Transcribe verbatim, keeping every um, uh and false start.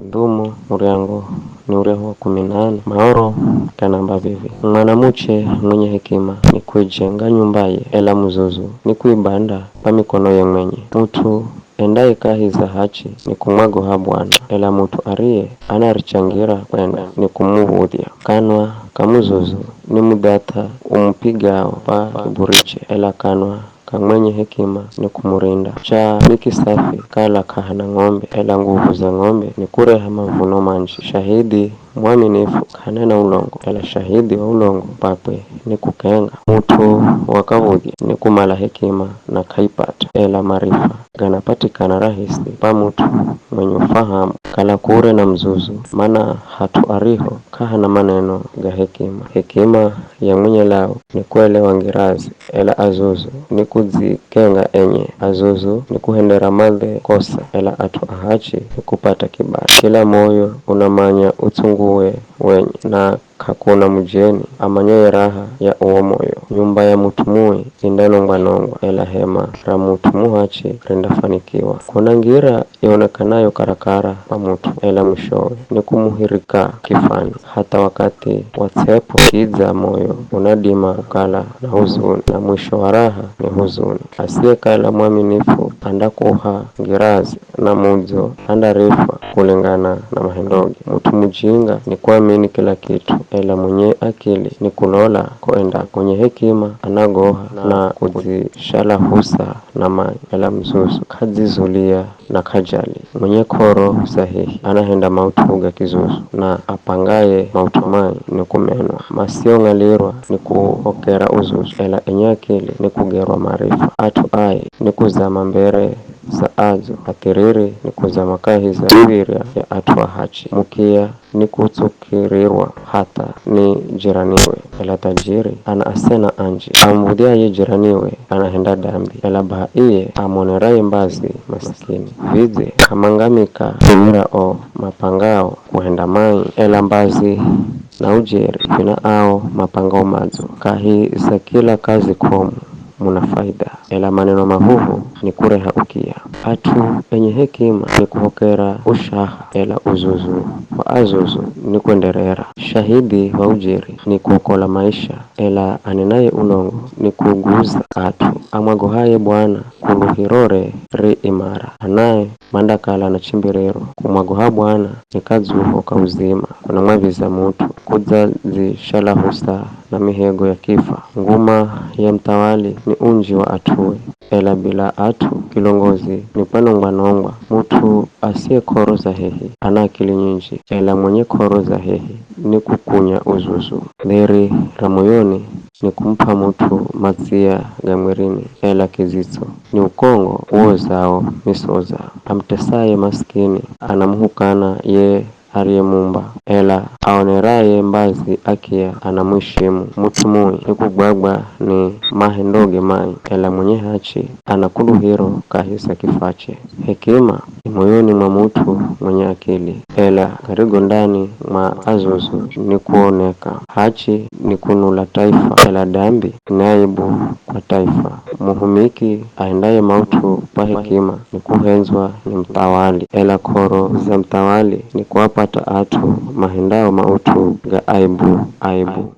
Ndhumo, muryango ni uryahu wa kumi na nane. Maoro ganamba vivi, mwanamuche mwenye hekima ni kuijenga nyumbaye, ela muzuzu ni kuibanda kwa mikonoye mwenye. Mut'u endaye kahi za hachi ni kumwagoha Bwana, ela mut'u ariye anarichangira kwenda ni kumuv̱udhya. Kanwa ka muzuzu ni mudhath'a umupigao kwa kiburiche, ela kanwa ka mwenye hekima ni kumurinda. Cha ni kisafi kala k'ahana ng'ombe, ela nguvu za ng'ombe ni kureha mavuno manji. Shahidhi mwaminifu k'anena ulongo, ela shahidhi wa ulongo kwakwe ni kukenga. Mut'u wa kav̱udhye ni kumala hekima na k'aipata, ela marifa ganapatikana rahisi kwa mut'u mwenye ufahamu. Kala kure na muzuzu, mana hat'u ariho k'ahana maneno ga hekima. Hekima ya mwenye lau ni kuelewa ngirazi, ela azuzu ni kudzikenga enye. Azuzu ni kuhendera madhe kosa, ela at'u ahachi ni kupata kibali. Kila moyo unamanya utsunguwe wenye, na k'akuna mujeni amanyaye raha ya uwo moyo. Nyumba ya mut'u mui indanongwa-nongwa, ela hema ra mut'u muhachi rindafanikiwa. Kuna ngira ionekanayo karakara kwa mut'u, ela mwishowe ni kumuhirika kifani. Hatha wakathi wa ts'ep'o kidza moyo unadima kukala na huzuni, na mwisho wa raha ni huzuni. Asiyekala mwaminifu andakuha ngirazi, na mudzo andarifwa kulingana na mahendoge. Mut'u mujinga ni kuamini kila kit'u, ela mwenye akili ni kulola ko endako. Mwenye hekima anagoha na kudzishalahusa na mai, ela muzuzu k'adzizulia na k'ajali. Mwenye k'oro sahihi anahenda maut'u ga kizuzu, na apangaye maut'u mai ni kumenwa. Masiong'alirwa ni kuhokera uzuzu, ela enye akili ni kugerwa marifa. At'u ai ni kuzama mbere za adzo, athiriri ni kuzama kahi za miv̱irya ya at'u ahachi. Mukiya ni kutsukirirwa hatha ni jiraniwe, ela thajiri ana asena anji. Amuv̱udhyaye jiraniwe anahenda dambi, ela baha iye amoneraye mbazi masikini. Vidze k'amangamika kuv̱ira o mapangao kuhenda mai, ela mbazi na ujeri vina ao mapangao madzo. Kahi za kila kazi k'omu muna faida, ela maneno mahuhu ni kureha ukiya. At'u enye hekima ni kuhokera ushaha, ela uzuzu wa azuzu ni kwenderera. Shahidhi wa ujeri ni kuokola maisha, ela anenaye ulongo ni kuuguza at'u. Amwagohaye Bwana kuluhirore ri imara, anaye mandakala na chimbiriro. Kumwagoha Bwana ni kadzuho ka uzima, kunamwaviza mut'u kudzadzishalahusa na mihego ya kifwa. Nguma ya muthawali ni unji wa at'ue, ela bila at'u kilongozi ni kwanongwa-nongwa. Mut'u asiye k'oro sahihi ana akili nyinji, ela mwenye k'oro sahihi ni kukunya uzuzu. Dheri ra moyoni ni kumup'a mut'u matsia ga mwirini, ela kidzitso ni ukongo uozao misoza. Amutesaye masikini anamuhukana ye ariyemumba, ela aoneraye mbazi akiya anamwishimu. Mut'u mui ni kugwagwa ni mahendoge mai, ela mwenye hachi ana kuluhiro kahi za kifwache. Hekima i moyoni mwa mut'u mwenye akili, ela garigo ndani mwa azuzu ni kuoneka. Hachi ni kunula taifa, ela dambi ni aibu kwa taifa. Muhumiki ahendaye maut'u kwa hekima ni kuhendzwa ni muthawali, ela k'oro za muthawali ni kuapata at'u mahendao maut'u ga aibu, aibu.